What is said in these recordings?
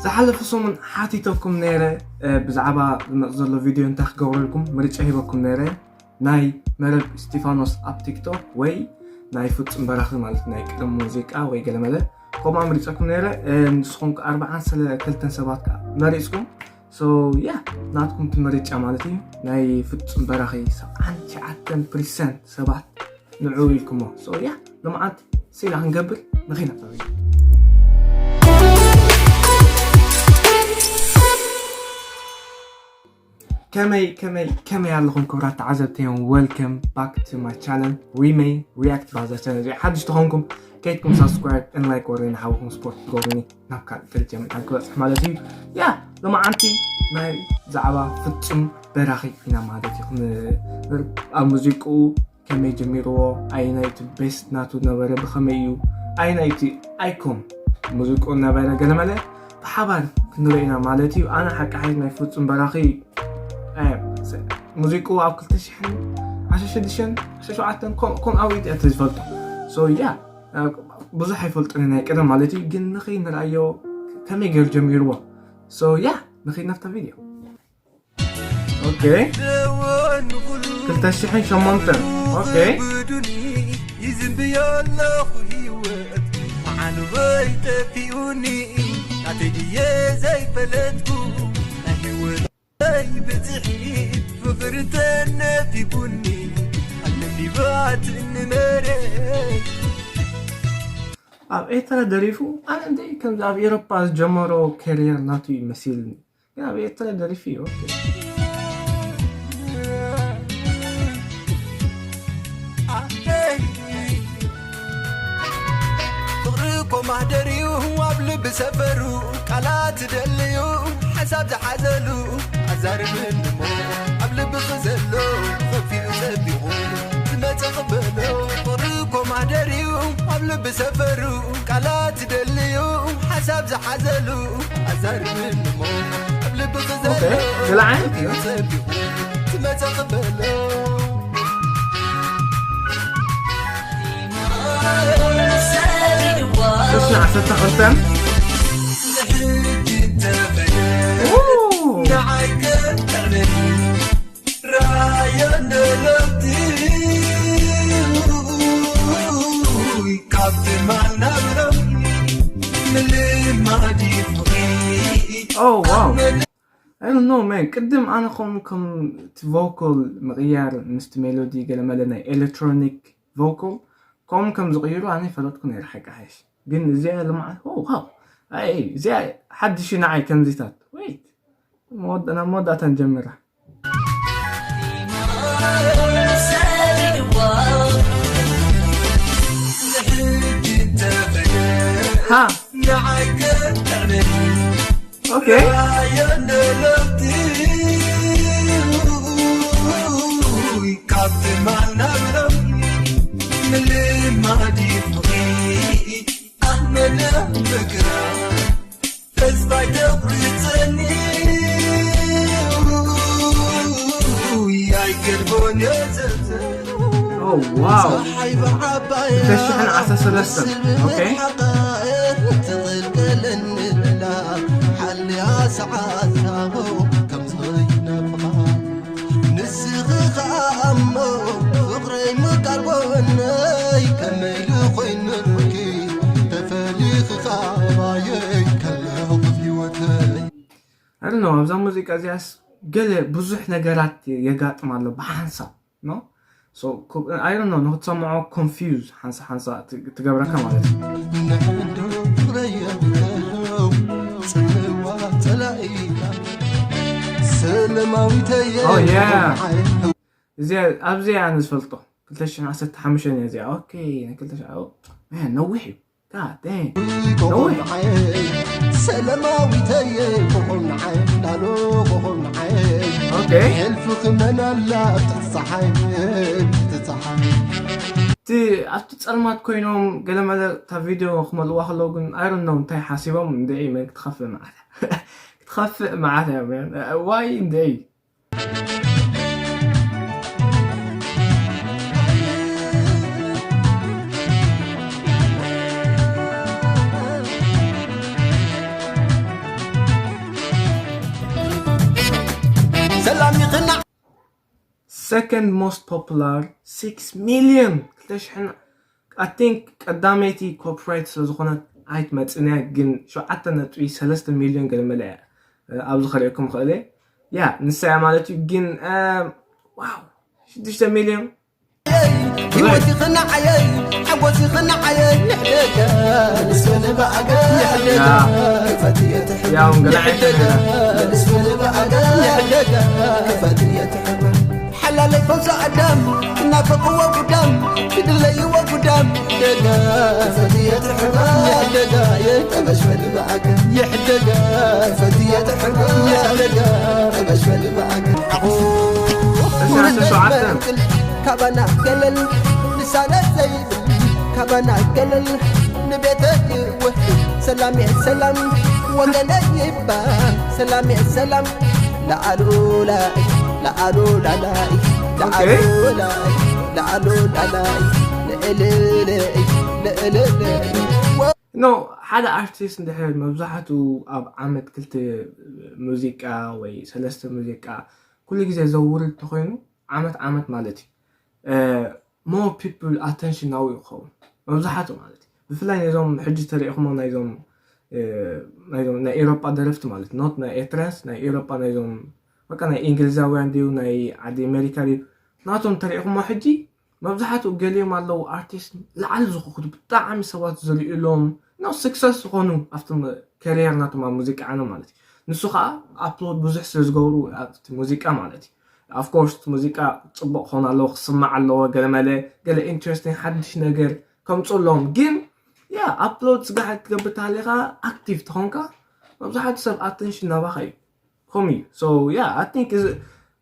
ዝሓለፈ ሰሙን ሓቲተኩም ነይረ፣ እ፣ ብዛዕባ ዝመጽእ ዘሎ ቪድዮ እንታይ ክገብረልኩም ምርጫ ሂበኩም ነይረ። ናይ መረብ እስቲፋኖስ ኣብ ቲክቶክ ወይ ናይ ፍጹም በራኺ ማለት ናይ ቀደም ሙዚቃ ወይ ገለመለ ከምኡ ምርጫኩም ነይረ። እ፣ ንስኹም ከ ኣርባዓን ክልተን ሰባት ከ መሪጽኩም። So yeah፣ ናትኩም እቲ ምርጫ ማለት እዩ። ናይ ፍጹም በራኺ ሰብዓን ትሽዓተን ፐርሰንት ሰባት ንዑ ኢልኩሞ። So yeah፣ ሎምዓንቲ ስኢላ ክንገብር ንኺና። ከመይ ከመይ ከመይ ኣለኹም ክቡራት ተዓዘብተዮም? Welcome back to my channel, Remay React ባዛ ቻነል። እዚ ሓድሽ ተኾንኩም ከይድኩም ሳብስክራይብ and ላይክ ወርኒ ሓውኹም ስፖርት ትገብሩኒ ናብ ካልእ ደረጃ ምእንታን ክበጽሕ ማለት እዩ። ያ ሎማዓንቲ ናይ ዛዕባ ፍጹም በራኺ ኢና ማለት እዩ። ን-፣ ኣብ ሙዚቅኡ ከመይ ጀሚርዎ፣ ኣየናይ እቲ ቤስት ናቱ ነበረ፣ ብኸመይ እዩ፣ ኣየናይ እቲ ኣይኮን ሙዚቅኡ ነበረ፣ ገለመለ ብሓባር ክንርኢ ኢና ማለት እዩ። ኣነ ሓቂ ሓይት ናይ ፍጹም በራኺ፣ እ፣ ሙዚቅኡ ኣብ ክልተ ሽሕን ዓሰርተ ሽዱሽተን፣ ዓሰርተ ሸውዓተን፣ ከም፣ ከም ኣብ ኢድ እየ ዝፈልጦ። So yeah፣ ብዙሕ ኣይፈልጥን ናይ ቀደም ማለት እዩ፣ ግን ንኺ ንርኣዮ ከመይ ገይሩ ጀሚርዎ። So yeah፣ ንኺ ናብታ ቪድዮ። ኦኬ። ክልተ ሽሕን ሸሞንተን። ኦኬ። ይዝንብዮ ኣለኹ ህይወት መዓልበይ ጠፊኡኒ ናተይ ድየ ዘይፈለጥኩ ናይ ህይወተይ ብዝሒ ፍቕሪ ተነፊጉኒ ኣለኒ ባት ንመሬት። ኣብ ኤርትራ ደሪፉ ኣነ እንደ ከምዚ ኣብ ኤሮፓ ዝጀመሮ ከሪየር ናቱ ይመስልኒ። ግን ኣብ ኤርትራ ደሪፉ እዩ። ኦኬ። ፍቕሪ እኮ ማህደር እዩ ኣብ ልቢ ሰፈሩ ቃላት ደልዩ ሓሳብ ዝሓዘሉ ኣዛርብኒ እሞ ኣብ ልብኺ ዘሎ ኸፊኡ ዘቢቑ ዝመጸ ቕበሎ ፍቕሪ እኮ ማህደር እዩ ኣብ ልቢ ሰፈሩ ቃላት ደልዩ ሓሳብ ዝሓዘሉ ኣዛርብኒ እሞ ኣብ ልብኺ ኦኬ፣ ዘሎ ገለ ዓይነት እዩ። ኸፊኡ ዘቢቑ ዝመጸ ቕበሎ። ክልተ ሽሕን ዓሰርተ ክልተን። ው! Oh, wow. I don't know, man. ቅድም ኣነ ከም፣ ከም እቲ ቮካል ምቕያር ምስቲ ሜሎዲ ገለመለ ናይ ኤሌክትሮኒክ ቮካል ከም፣ ከም ዝቕይሩ ኣነ ይፈለጥኩ ነይረ ሓቂ ሓይሽ። ግን እዚኣ ልምዓት፣ ኦ፣ ዋው። ኣይ፣ እዚኣ ሓድሽ እዩ ንዓይ ከምዚታት። ወይት። መወዳ-፣ ናብ መወዳእታ ንጀምራ። ሃ። ኦኬ። Oh, wow. ክልተ ሽሕን ዓሰርተ ሰለስተን። ኦኬ። ንስኺ ኸኣ እሞ ፍቕረይ ምቃል ጎነይ ከመይ ኢሉ ኮይኑልኪ ተፈሊኺ ካባየይ ከለኹ ህይወተይ። I don't know፣ ኣብዛ ሙዚቃ እዚኣስ ገለ ብዙሕ ነገራት የጋጥም ኣሎ ብሓንሳብ፣ no? So፣ ኮ-፣ I don't know፣ ንኽትሰምዖ ኮንፊውዝ ሓንሳ ሓንሳ ት-፣ ትገብረካ ማለት እዩ። ንሕንዶ ፍቕረይ የብለሎ ጽልዋ ጸላኢና ሰለማዊተየ Oh, yeah። እዚ፣ ኣብዚ ኣነ ዝፈልጦ ክልተ ሽሕን ዓሰርተ ሓሙሽተን እያ እዚኣ። ኦኬ፣ ናይ ክልተ ሽሕ፣ ኦ፣ ማን፣ ነዊሕ እዩ። God damn። ነዊሕ። ሰለማዊተየ ኮኾብ ንዓይ፣ ላሎ ኮኾብ ንዓይ። ኦኬ። ሕልፊ ክመን ኣላ ኣብቲ ጸሓይ፣ ኣብቲ ጸሓይ። እቲ ኣብቲ ጸልማት ኮይኖም ገለመለ እታ ቪድዮ ክመልእዋ ከለዉ ግን፣ I don't know እንታይ ሓሲቦም፣ እንድዒ መን ክትኸፍእ መዓት እያ። ክትኸፍእ መዓት እያ፣ man። ዋይ፣ እንድዒ። Second most popular, six million ክልተ ሽሕን I think ቀዳመይቲ copyright ስለ ዝኾነት ኣይትመጽእን እያ፣ ግን ሸውዓተ ነጥቢ ሰለስተ ሚልዮን ገለ መለ እያ። ኣብዚ ከርእየኩም ክእል እየ። ያ ንሳ እያ ማለት እዩ። ግን ዋው ሽዱሽተ ሚልዮን ህይወት ይኽናዓየይ ሓጎስ ይኽናዓየይ ንሕደገ ንስንባኣገ ያው ገለ ዓይነት ንስንባኣገ ንሕደገ ክፈት እየ ትሕበ ሓላለይ ፈውሲ ኣዳም እናፈቅዎ ጉዳም ክድለይዎ ጉዳም ደገ ክፈት እየ ትሕበ ደገ የጠበሽ ፈልባኣገ ይሕደገ ክፈት እየ ትሕበ ይሕደገ ጠበሽ ፈልባኣገ ዕስራን ሸውዓተን ካባና ገለል ልሳነ ዘይብል ካባና ገለል ንቤተ ይወ ሰላም ሰላም ወገነ ይባል ሰላም ሰላም ለኣሉ ላይ ለኣሉ ላላይ ለኣሉ ላይ ለኣሉ ላላይ ለእልልይ ለእልልይ ኖ ሓደ ኣርቲስት እንድሕር መብዛሕትኡ ኣብ ዓመት ክልተ ሙዚቃ ወይ ሰለስተ ሙዚቃ ኩሉ ግዜ ዘውርድ እንተኮይኑ ዓመት ዓመት ማለት እዩ more people attention ናብኡ ይኸውን መብዛሕትኡ ማለት እዩ። ብፍላይ ነዞም ሕጂ ተሪእኹሞ ናይዞም ናይዞም ናይ ኤሮጳ ደረፍቲ ማለት not ናይ ኤርትራያስ ናይ ኤሮጳ ናይዞም በቃ ናይ እንግሊዛውያን ድዩ ናይ ዓዲ ኣሜሪካ ድዩ ናቶም ተሪእኹሞ ሕጂ መብዛሕትኡ ገሊኦም ኣለዉ ኣርቲስት ላዓሊ ዝኸኽዱ ብጣዕሚ ሰባት ዝርእሎም no success ዝኾኑ ኣብቲ career ናቶም ኣብ ሙዚቃ ዓለም ማለት እዩ። ንሱ ከዓ upload ብዙሕ ስለ ዝገብሩ ኣብቲ ሙዚቃ ማለት እዩ። Of course እቲ ሙዚቃ ፅቡቅ ክኾን ኣለዎ ክስማዕ ኣለዎ ገለ መለ ገለ interesting ሓድሽ ነገር ከምፁ ኣለዎም ግን ያ upload ስጋሕ ክትገብር ተሃሊኻ active ተኾንካ መብዛሕትኡ ሰብ attention ናባኻ እዩ። ከምኡ እዩ so yeah I think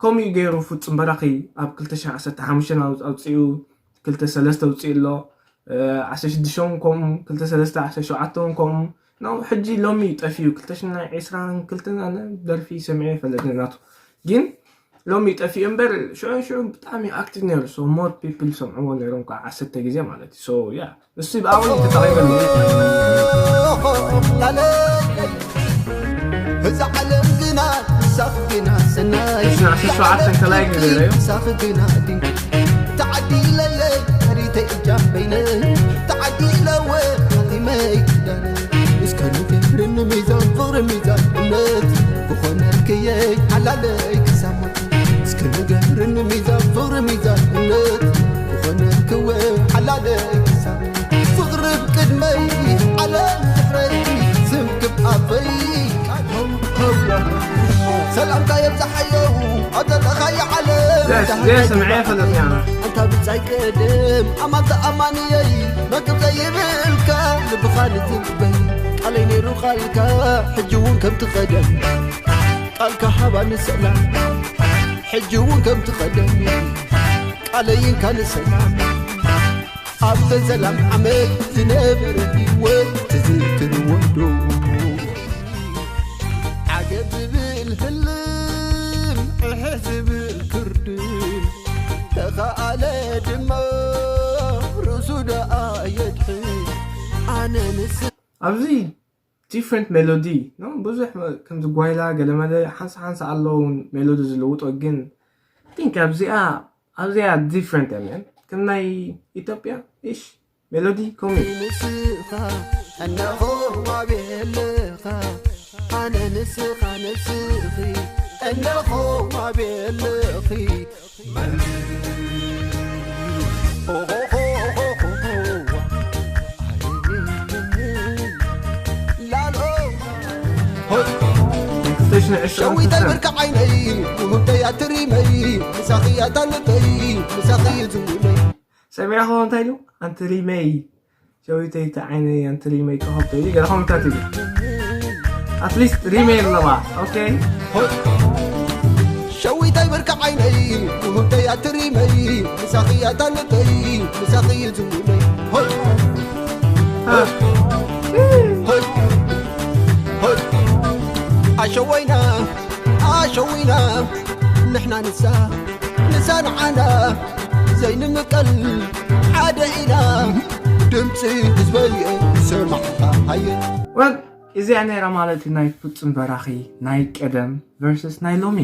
ከምኡ እዩ ገይሩ ፍፁም በራኺ ኣብ ክልተ ሽሕን ዓሰርተ ሓሙሽተን ኣውፂኡ ክልተ ሰለስተ ኣውፂኡ ኣሎ ዓሰርተ ሽዱሽተ እውን ከምኡ ክልተ ሰለስተ ዓሰርተ ሸውዓተ እውን ከምኡ no ሕጂ ሎሚ እዩ ጠፊኡ ክልተ ሽሕን ዒስራን ክልተን ኣነ ደርፊ ሰሚዐ ይፈልጥ ናቱ ግን ሎሚ ጠፊኡ እምበር ሽዑ ሽዑ ብጣዕሚ active ነይሩ so more people ሰምዕዎ ነይሮም ከዓ ዓሰርተ ግዜ ማለት እዩ so yeah ንሱ ብኣወል ተጠቒመሉ እዛ ዓለም ግና ምሳኽ ግና ሰናይ ሽዑ ዓሰርተ ሸውዓተ ከላይ ግዜ ነይሩ ምሳኽ ግና ድንቂ ተዓዲለየ ሪተ እጃም በይነ ተዓዲለወ ሃቲመይ ኪዳነ እስከ ንፍቅርን ሚዛን ፍቅሪ ሚዛን እምነት ብኾነልክየ ሓላለይ ክሳሞት እስከ ንገብርን ሚዛን ፍቅሪ ሚዛን እምነት ብኾነልክወ ሓላለይ ክሳሞት ፍቅሪ ብቅድመይ ዓለም ድሕረይ ስም ክብ ኣፈይ ሰላምካ የብዛሓዮ ኣብ ዘለኻዮ ዓለም Yes, yes, I'm here for the piano. ኣንታ ብጻይ ቀደም ኣማን ተኣማንየይ መግብ ዘይብልካ ልብኻ ንትንበይ ቃለይ ነይሩ ቃልካ ሕጂ እውን ከምቲ ቀደም ቃልካ ሃባ ንሰላም ሕጂ እውን ከምቲ ቀደም ቃለይንካ ንሰላም ኣብ ተዘላም ዓመት ዝነበረ ህይወት ትዝክር ወዶ ዓገብ ዝብል ህልም ዕሕ ዝብል ክርድም ተኸኣለ ድማ ርእሱ ደኣ የድሕን ኣነ ንስ ኣብዚ different melody no ብዙሕ ከምዚ ጓይላ ገለመለ ሓንሳ ሓንሳ ኣለዉ melody ዝልውጦ ግን think ኣብዚኣ ኣብዚኣ different እያ man ከም ናይ ኢትዮጵያ እሽ melody ከምኡ እዩ ንስኻ እነሆ ዋቤለኻ ኣነ ንስኻ ንስኺ እነሆ ዋቤለኺ ክልተ ሽሕን ዕስራን ሸዊተይ ብርቂ ዓይነይ ውህብተይ ኣትሪመይ ምሳኺ ኣታልተይ ምሳኺ ዝውነይ ሰሚዕኹም እንታይ ኢሉ ኣንትሪመይ ሸዊተይ እቲ ዓይነይ ኣንትሪመይ ከኸብቶ ኢሉ ገለ ከምታት ኢሉ at least ሪመይ ኣለዋ okay ሸዊተይ ብርቂ ዓይነይ ውህብተይ ኣትሪመይ ምሳኺ ኣታልተይ ምሳኺ ዝውነይ ሆይ ሆይ ሆይ ኣሸወይና ኣሸዊና ንሕና ንሳ ንሳ ንዓና ዘይንምቀል ሓደ ኢና ድምፂ ህዝበይ ሰማዕካ ሃየ well እዚኣ ነይራ ማለት ናይ ፍጹም በራኺ ናይ ቀደም versus ናይ ሎሚ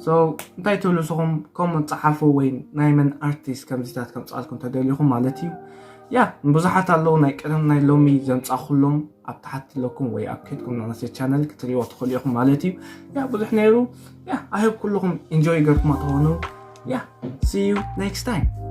So እንታይ ትብሉ ንስኹም? ኮመንት ጸሓፉ ወይ ናይ መን ኣርቲስት ከምዚታት ከምጻልኩም ተደሊኹም ማለት እዩ። ያ ብዙሓት ኣለዉ ናይ ቀደም ናይ ሎሚ ዘምጻኹሎም ኣብ ታሕቲ ኣለኩም ወይ ኣብ ከድኩም ናናሰ ቻነል ክትሪዎ ትኽእሉ ኢኹም ማለት እዩ። ያ ብዙሕ ነይሩ። ያ ኣይ ሆፕ ኩልኹም ኢንጆይ ገርኩማ ትኾኑ። ያ see you next time.